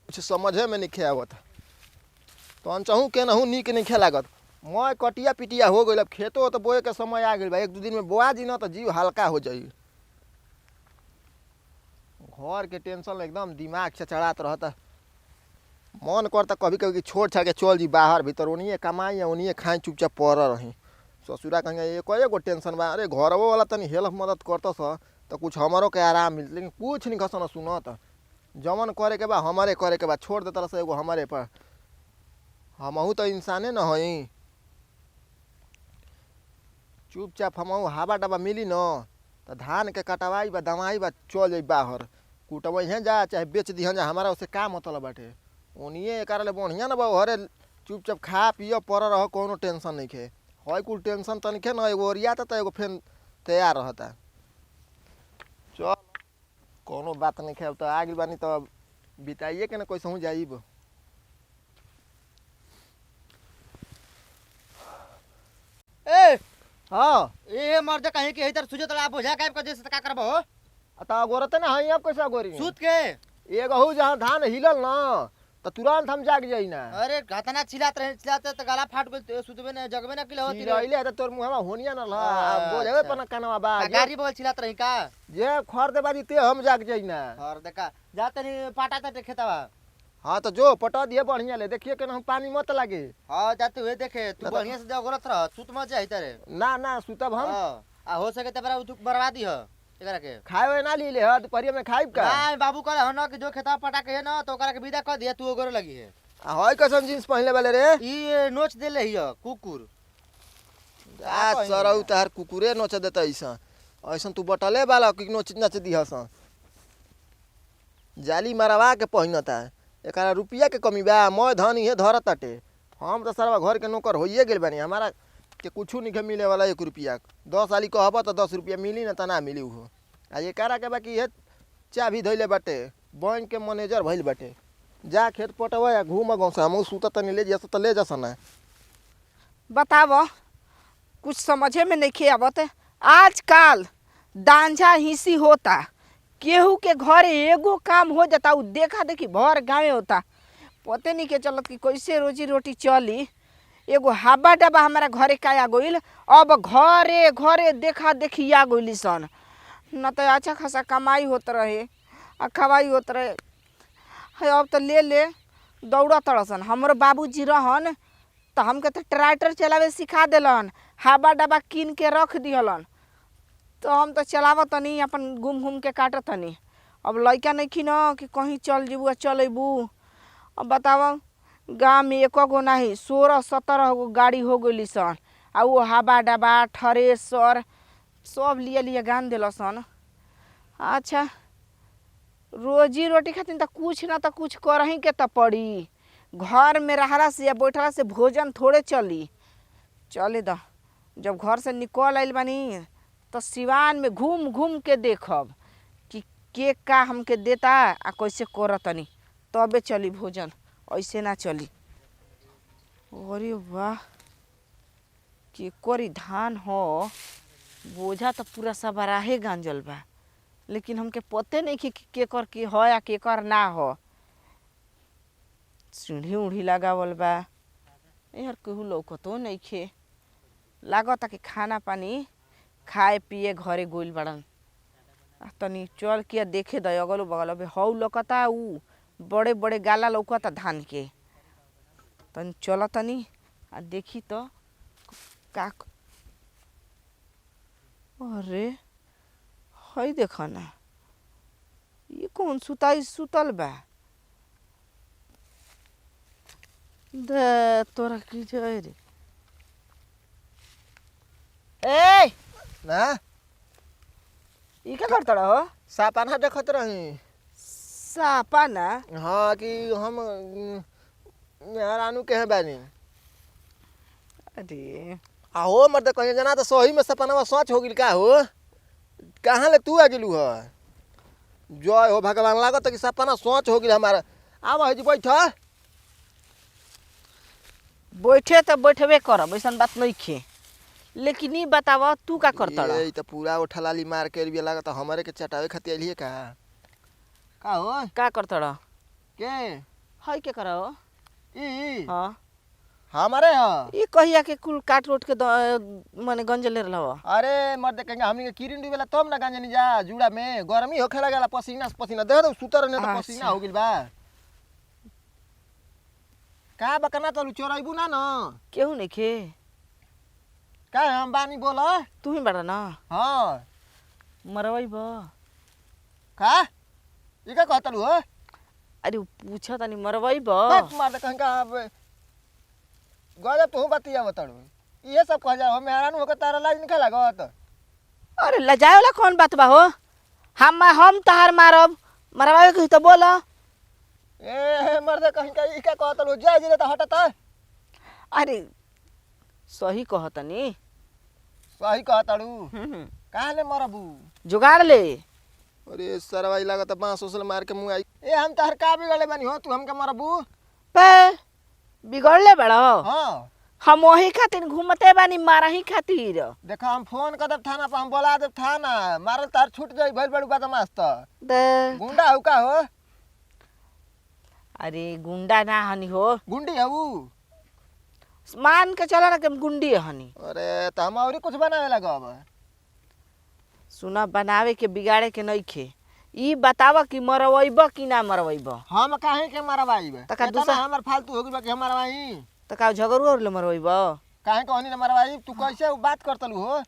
कुछ समझे में नइखे आवत। तहन चहु केनहू नीक नइखे लागत। मैं कटिया पिटिया हो गइल, अब खेतो तो बोए के समय आ गइल बा। एक दू दिन में बोआ जी न त जीव हल्का हो जाई। घर के टेंशन एकदम दिमाग से चढ़ात रहता। मन करता कभी कभी कि छोड़ छाड़ के चल जी बाहर भीतर, ओनिए कमाई ओनिए खाई, चुपचाप पड़ रही। ससुरा कहीं एक एगो टेंशन बा। अरे घरवो वाला तनी हेल्प मदद करता स तो कुछ हमरो के आराम मिलत, लेकिन कुछ नहीं खसन सुनत। जवन करे के बा हमारे करे के बा, छोड़ देता से एगो हमारे पर। हमहू तो इंसाने न हई। चुपचाप हमहू हवा डबा मिली न तो धान के कटवाई बा दवाई बा, चल जाई बाहर, कुटवैहे जा चाहे बेच दिहन जा, हमारा उससे का मतलब बाटे। ओनिए एकरा ले बढ़िया न बा, घरे चुपचाप खा पिय पर रह, कोनो टेंशन नइखे। हई कुल टेंशन तनिखे न, एगो ओरियाता त एगो फेन तैयार रहता। चल कोनो बात नइखे, अब त आ गइल बानी त बिताइए के न कैसहू जाइब। ए हाँ ए मर्द कहीं के इधर सुजत ला बोझा गायब कर जैसे का करबो हो? त अगोरते ना हई, अब कैसे अगोरी? सूत के एगो जहाँ धान हिलल न त तुरंत हम जाग जाई ना। अरे घातना चिल्लात रहे चिल्लाते त गला फाट गेल, तो सुतबे न जगबे न किल होती रे। चिल्लैले त तोर मुहवा होनिया न रह, अच्छा। बोझवे पर न कानवा बा। का गाड़ी बगल चिल्लात रही का? जे खर दे बाजी ते हम जाग जाई ना। और देखा जाते नहीं पाटा तटे खेतवा। हाँ तो जो पटा दिए बढ़िया ले, देखिए के हम पानी मत लागे। हां जाते हुए देखे तू ना तो- बढ़िया से जगरत रह, सुत मत जाई तारे। ना ना सुतब हम। हां आ हो सके त बरा उठुक बर्बादी ह एकरा के। खाए हुए ना ली ले ह दोपहरिया में खाइब का? ना बाबू कहले हन कि जो खेतवा पटा के है ना तो ओकरा के विदा कर दिया, तू ओगरे लगी है। आ हई कैसन जींस पहनले वाले रे? ई नोच देले हिय कुकुर। आ सरौ तहर कुकुरे नोच देता ऐसा ऐसन तू बटले वाला कि नोच नच दिहस। जाली मरवा के पहिनता, एकरा रुपया के कमी बा, मैं धन इहे धरत ताटे। हम तो सरवा घर के नौकर होइए गेल बानी, हमारा के कुछू नहीं मिले वाला एक रुपया। 10 आली कहब तो 10 रुपया मिली ना त ना मिली उहो। आ एकरा के बाकी इहे चाभी धइले बाटे, बैंक के मैनेजर भइल बाटे। जा खेत पटवा या घूम गाँव से, हमहू सुतत तनी ले जस त ले जस ना। बताव कुछ समझे में नहीं आवत। आजकल दांझा हिंसी होता, केहू के घर एगो काम हो जाता उ देखा देखी भर गाँवे होता। पते नहीं के चलत कि कैसे रोजी रोटी चली। एगो हाबा डबा हमारा घरे का आ गइल, अब घरे घरे देखा देखी आ गइली सन। न तो अच्छा खासा कमाई होत रहे आ खवाई होत रहे। है अब तो ले ले दौड़ तड़सन। हमरो बाबूजी रहन तो हमके तो ट्रैक्टर चलावे सिखा देलन, हाबा डबा कीन के रख दिहलन, तो हम तो चलावत तनी अपन घूम घूम के काटत तनी। अब लइका नइखी न कि कहीं चल जेबू आ चल अबू। अब बताव गाँव में एक गो नाही 16-17 गो गाड़ी हो गइली सन, आ वो हाबा डबा थ्रेसर सब लिए लिए गान दिल सन। अच्छा रोजी रोटी खातिर त कुछ न त कुछ करही के त पड़ी। घर में रहला से या बैठला से भोजन थोड़े चली। चले द जब घर से निकल आइल बानी तो सिवान में घूम घूम के देखब कि के का हमके देता आ कैसे करतनी, तबे चली भोजन, ऐसे ना चली। अरे वाह के करी धान हो, बोझा तो पूरा सबराहे गांजल बा, लेकिन हमके पते नहीं कि केकर के हो या केकर ना हो। सीढ़ी उढ़ी लगावल बा, यार केहू लौकतो नइखे। लागता कि खाना पानी खाए पिए घरे गोइल बड़न। आ तनी चल के देखे दे अगल बगल। अबे हौ लौकता उ बड़े बड़े गाला लौकता धान के। तनी चल तनी आ देखी तो का। अरे हई देख ना, ये कौन सुताई सुतल बा? दे तोरा की जाए रे। ए ना ई का करत रहो? सापाना देखत रही। सापाना? हाँ कि हम मेहरानू के हैं बानी। अरे आ हो मर्द कहीं जना तो सही में सपनावा सच हो गिल का हो? कहाँ ले तू आ गेलू ह? जय हो भगवान, लागत कि सपना सच हो गिल हमारा। आव है जी बैठ। बैठे तो बैठबे करब, ऐसन बात नहीं खे, लेकिन ई बताव तू का करत रह? ये त पूरा उठलाली मार के भी लागत हमरे के चटावे खातिर आइलिए का? का हो का करत रह? के हई के करो? ई हाँ। हमारे ह। ई कहिया के कुल काट रोट के माने गंजले रहल। अरे मर्द कहेंगे हमनी के किरिन डूबेला तब ना गांजनी जा। जुड़ा में गर्मी होखे लागला, पसीना से पसीना दे दो सुतर ने तो पसीना हो गेल बा। का बकना तलु चोरैबू ना न? केहू नइखे। का हम बानी बोल? तू ही बड़ा ना? हाँ। मरवैब? का ई का कहतलु हो? अरे पूछ तनी मरवैब? बात मार कहीं का अब गजब तू बतिया बताड़ू। इहे सब कह जा हम हैरान होकर तारा लाज निकल लागत। अरे लजाए वाला कौन बात बा हो? हम तहार मारब, मरवावे के तो बोल। ए मर्द कहीं का ई का कहतलु जा जे त हटत। अरे सही कहतनी। सही कहतलु। काहे मरबू? जुगाड़ ले। अरे सरवाई लागत बांस उसल मार के मुंह आई। ए हम तहर का बिगड़ले बानी हो तू हमके मरबू? पे बिगड़ले बड़ो? हां। हम वही खातिर घूमते बानी, मारही खातिर। देखा हम फोन कर देब थाना पर, हम बोला देब थाना, मारल तार छूट जाई भइल बड़ू बदमाश त। दे गुंडा हो का हो? अरे गुंडा ना हनी हो। गुंडी हऊ? मान के चला ना कि हम गुंडी हनी। अरे त हम औरी कुछ बनावे लागब। सुना बनावे के बिगाड़े के नइखे। ई बतावा कि मरवैब कि ना मरवैब? हम काहे के मरवाईब? त का इतना दूसरा हमर फालतू हो गेल बा कि हम मरवाई? त का झगड़ू और ले मरवैब? काहे कहनी ना मरवाईब? तू कैसे बात करतलू हो?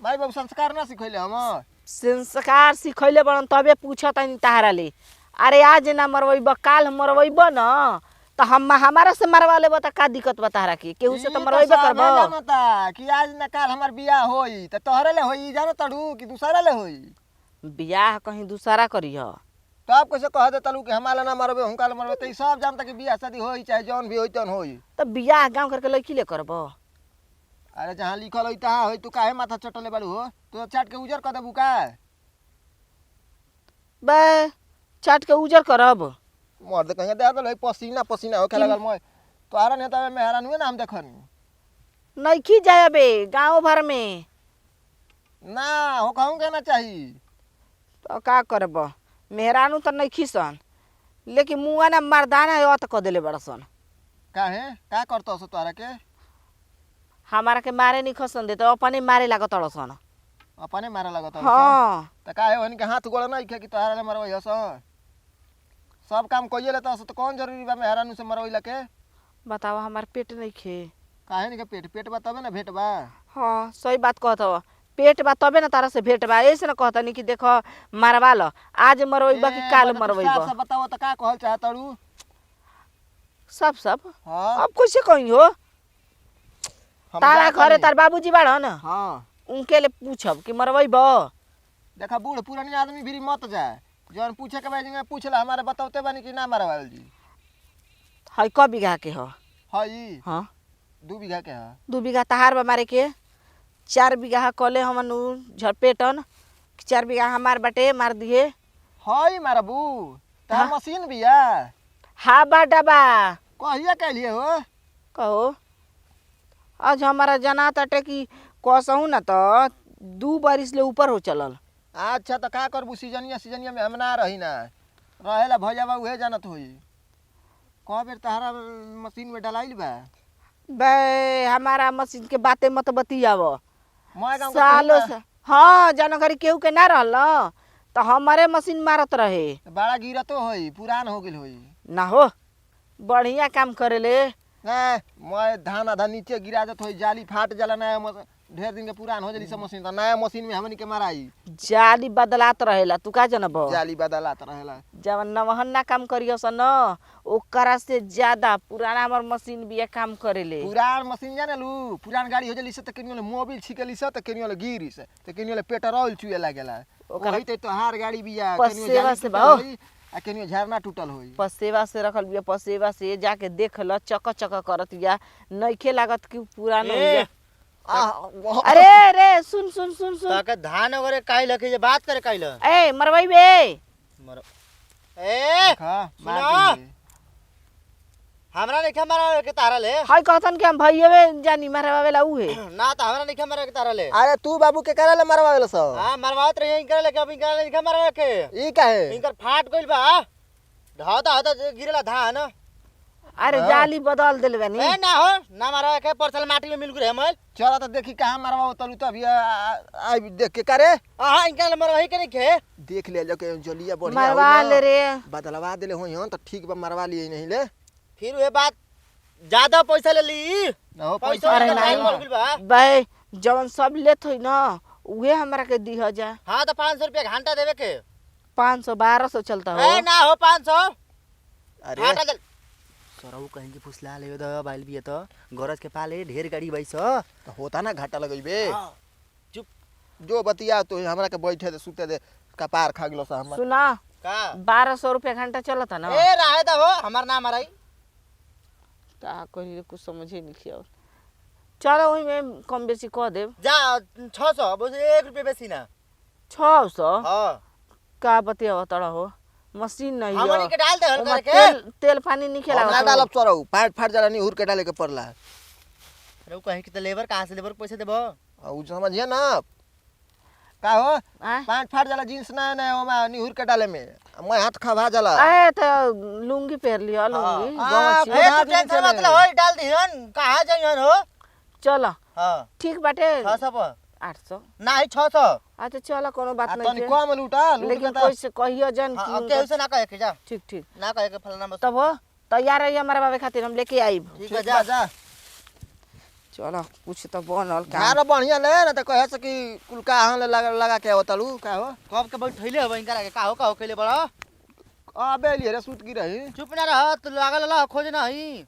माई बाबू संस्कार ना सिखैले हम? संस्कार सिखैले बड़न तबे पूछतनी तहारा ले। अरे आज ना मरवैब काल मरवैब न त हम हमारा से मरवा लेब त का दिक्कत बा तहारा के? केहू से त मरवैबे करब। जानता कि आज ना काल हमर बियाह होई त तोहरे ले होई, जानतड़ू कि दूसरा ले होई? बियाह कहीं दूसरा करीह। तब कैसे कह देतलू कि हमारा ना मरबे हुनका ले मरबे? त ई सब जानता कि बियाह शादी होई चाहे जौन भी होई तौन होई। त बियाह गांव करके लड़की ले करब? अरे जहाँ लिखल होई तहाँ होई, तू काहे माथा चटले बाड़ू हो? तू चाट के उजर कर देबू का? बे चाट के उजर करब? मर्द कहीं दे देल पसीना पसीना होखे लागल मोय। तोहरा ने तबे में हैरान हुए ना हम देखनी। नइखी जाय बे गांव भर में। ना हो कहूं के ना चाही। तो का करब? मेहरानू त नइखी सन, लेकिन मुआ ना मर्दाना अत क देले बड़सन। काहे का करतो सो तोहरा के? हमारा के मारे नहीं खसन देते, अपने मारे लागत अड़सन। अपने मारे लागत? हाँ। त काहे ओहन के हाथ गोड़ नहीं खे कि तोहरा ले मरवई हस? सब काम कइए लेता हस त कौन जरूरी बा मेहरानू से मरवईला के? बतावा हमार पेट नहीं खे। काहे नहीं के पेट? पेट बा तबे ना भेट बा। हाँ सही बात कहत हो, पेट बा तबे ना तारा से भेट बा। ऐसे ना कहतनी कि देखो मरवा ल, आज मरवईबा कि काल मरवईबा। सब बताओ त का कहल चाहतड़ू? सब सब। हां। अब कैसे कही हो? तारा घरे तार बाबूजी बाड़न? हां। उनके ले पूछब कि मरवईब? देखा बूढ़ पुरानी आदमी भी मत जाए, जौन पूछे के बाजी में पूछला हमारे बतावते बानी कि ना मरवाल जी। हई क बीघा के ह? हई हां 2 बीघा के ह। 2 बीघा तहार बा मारे के, 4 बीघा कले हमन झपेटन, 4 बीघा हमार बाटे मार दिए। हई मारबू तार मशीन बिया? हा बा डबा। कहिया कहलिए हो? कहो आज हमारा जना तटे कि कसहू ना त 2 बरिस ले ऊपर हो चलल। अच्छा त का करबू? सीजनिया सीजनिया में हम ना रही ना, रहेला भैया उहे जानत होई। क बेर तहरा मशीन में डलाइल बा? बे हमारा मशीन के बातें मत बतियाव। सालों से हाँ जानो घरी केहू के ना रहल तो हमारे मशीन मारत रहे। बड़ा गिरतो होई, पुरान हो गेल होई। ना हो बढ़िया काम करेले। ना मैं धान आधा नीचे गिरा देत होई, जाली फाट जाला। नया ढेर दिन के पुरान हो जाली सब मशीन, त नया मशीन में हमनी के माराई। जाली बदलात रहेला, तू का जानब? जाली बदलात रहेला। जब नवहन ना काम करियो सन न ओकरा से ज्यादा पुराना हमर मशीन बिया काम करेले। पुरान मशीन जाने लू, पुरान गाड़ी हो जाली से त केनियो ले मोबिल छिकली से त केनियो ले गिरी से त केनियो ले पेट्रोल चुए लागेला। ओकरा ओही त तोहार गाड़ी बिया केनियो पसेवा जाली से टूटल बा होई आ केनियो झरना टूटल होई। पसेवा से रखल बिया, पसेवा से जाके देख ल चक चक करत या नइखे लागत कि पुरान हो गया। अरे रे सुन सुन सुन सुन ताके धान वगैरह काई लखे जे बात करे काई ल। ए मरवाई बे मर ए सुना हमरा नहीं मारा के तारा ले। हाय कहतन कि हम भैयवे जानी मरवावेला उहे ना त हमरा नहीं मारा के तारा ले। अरे तू बाबू के कराले मरवावेला सो? हां मरवात रही इनकर ले, कभी इनकर नहीं मारवा के। ई काहे? इनकर फाट गइल बा, ढाता होता गिरेला धान। अरे हाँ। जाली बदल देले बानी। ए ना हो ना मारा के परसल माटी में मिल गए हमल। चल तो देखी कहाँ मरवा तलू तो अभी आई देख के करे। हां इनका मरवाही के नहीं खे। देख ले जो के जलिया बढ़िया मरवा होई ना। ले रे। बदलवा देले होई हन तो ठीक बा, मरवा लिए नहीं ले। फिर वे बात ज्यादा पैसा ले ली। ना हो पैसा पैसा अरे इनका नहीं। टाइम मर गेल बा। बे जवन सब लेत होई ना उहे हमरा के दीह जा। हां तो 500 रुपया घंटा देवे के। 500 1200 चलता हो। ए ना हो 500। अरे घंटा दे सरऊ कहीं की फुसला ले the बाइल बिया तो गरज के पाले ढेर गाड़ी बैस। तो होता ना घाटा लगइबे। चुप जो बतिया तो हमरा के बैठे दे सुते दे, कपार खा गेलो सा हमर। सुना का 1200 रुपया घंटा चलता ना। ए राहे दा हो हमार नाम मराई का कही कुछ समझे नहीं आवत। चलो वही में कम बेसी कह देब। जा 600 बस 1 रुपया बेसी ना। 600 हां का बतिया तड़ा हो, मशीन नहीं हो। हमनी के डाल दे हल ओमा करके। तेल तेल पानी नहीं हम ना खेला। डालब चरऊ, फाट फाट जरा नहीं हुर के डाले के पड़ला। अरे उ कहीं के तो लेबर कहां से लेबर के पैसा देबो? आ उ समझिए ना का हो, पाँच फाट जाला जींस ना ना ओमा निहुर के डाले में मैं हाथ खवा जाला। अरे तो लुंगी पहन लियो लुंगी हाँ। गमछी। ए खुद तू टेंशन हाथ मत में ले होई डाल दिहन कहां जाइहन हो। चलो हां ठीक बाटे। 600 पर 800 नाही 600। अच्छा चलो कोनो बात आ नहीं तनी है। कम लूटा लूट लेकिन के त कोई से कहियो जन हां कि अब उनका- केहू से ना कहे के जा। ठीक ठीक ना कहे के फलाना बस। तब हो तैयार रहिए हमारे बाबे खातिर हम लेके आइब। ठीक है ठीक बा जा। जा। चलो कुछ तो बनल काम। झारो बढ़िया ले ना त कहे से कि कुल का हां ले लगा लगा के आवतलू का हो। कब के बैठैले हो इनका के का हो का हो कइले बड़ा। अबे लिए रे सुत की रही। चुप ना रह तू लागल रह खोज नहीं।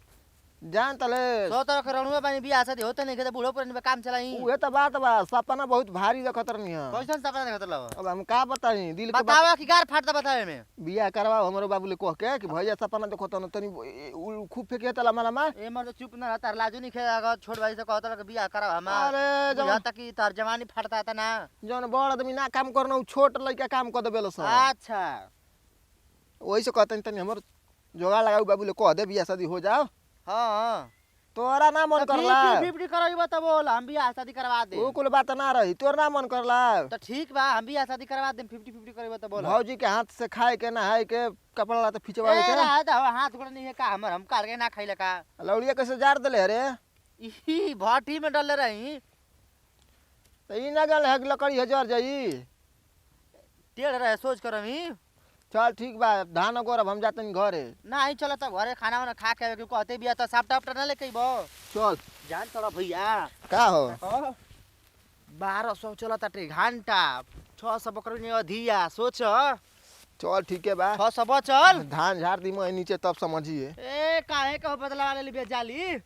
जान तले सौ तरह के रणुआ बानी बियाह शादी होते नहीं के तो बूढ़ो पर काम चलाई। उहे त बात बा, सपना बहुत भारी देखत रहनी है। कैसन सपना देखत रहो? अब हम का बताई दिल के बात। बतावा कि गार फाट बतावे में। बियाह करवाओ हमरो बाबू ले कह के कि भैया सपना देखत न तनी उ खूब फेके तला माला मा। ए मर्द चुप ना रह तार लाजू नहीं खेला छोट भाई से कहत रह कि बियाह कराव हमार। अरे जवन बुझा तक कि तार जवानी फाटता त ना। जवन बड़ आदमी ना काम करना उ छोट लइका काम कर देबेलो सब। अच्छा वही से कहतनी तनी हमर जोगाड़ लगाऊ बाबू ले कह दे बियाह शादी हो जाओ। हां हां तोरा ना मन करला। फिफ्टी करइबो त बोल हम बियाह शादी करवा दे। उ कुल बात ना रही, तोर ना मन करला। त ठीक बा हम बियाह शादी करवा दे 50 50 करइबो त बोल। भौजी के हाथ से खाए के नहाए के कपड़ा लत्ता खिंचवावे ए के। रहा त हाथ गोड़ नहीं है का हमर, हम काट के ना खइले का। लौड़िया कैसे जार देले रे? ई भाटी में डलले रही। त ई ना जान है कि लकड़ी हजार जाई। टेढ़ रहे सोच करमी। चल ठीक बा, धान गोरब हम जातनी घरे। ना ही चल त घरे खाना वाना खा के आवे के कहते बिया त सापटा उपटा ना लेके अइबो। चल जान तोरा भैया का हो? 1200 चलत ताटे घंटा 600 बकरी ने अधिया सोच। चल ठीक है बा, 600 बचल। धान झाड़ दी मैं नीचे तब समझिए। ए काहे के बदलावा ले लिबे जाली।